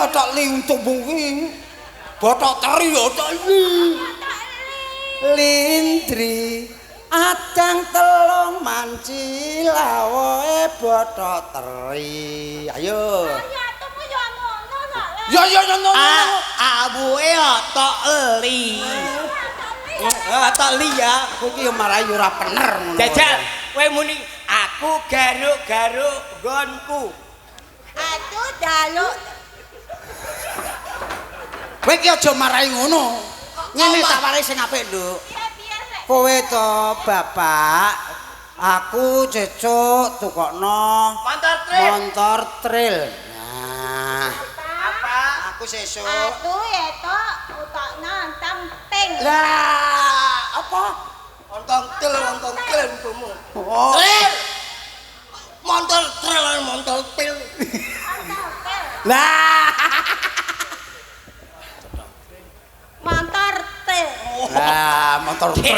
otok li untukmu kuwi. Botok teri otok li. Lindri adang telung manci lawoe botok teri. Ayo. Atumu yo ngono kok. Ya ya ya ngono. Awuke otok li. Otok li ya. Kowe iki yo marai ora bener ngono. Jajal, kowe muni aku garuk-garuk nggonku. Aku jaluk Kowe iki aja marai ngono. Ngene tak warai sing apik, Nduk. piye-piye rek. Kowe to, Bapak, aku cecuk tukokno Motor trail. Motor trail. Nah, Apa? Aku sesuk. Aku etok utokno entang ting. Lah, apa? Ontong til, ontong til ibumu. Oh. Trail. Motor trail, motor til. Entang til. Lah. Motor til. Lah, motor trail.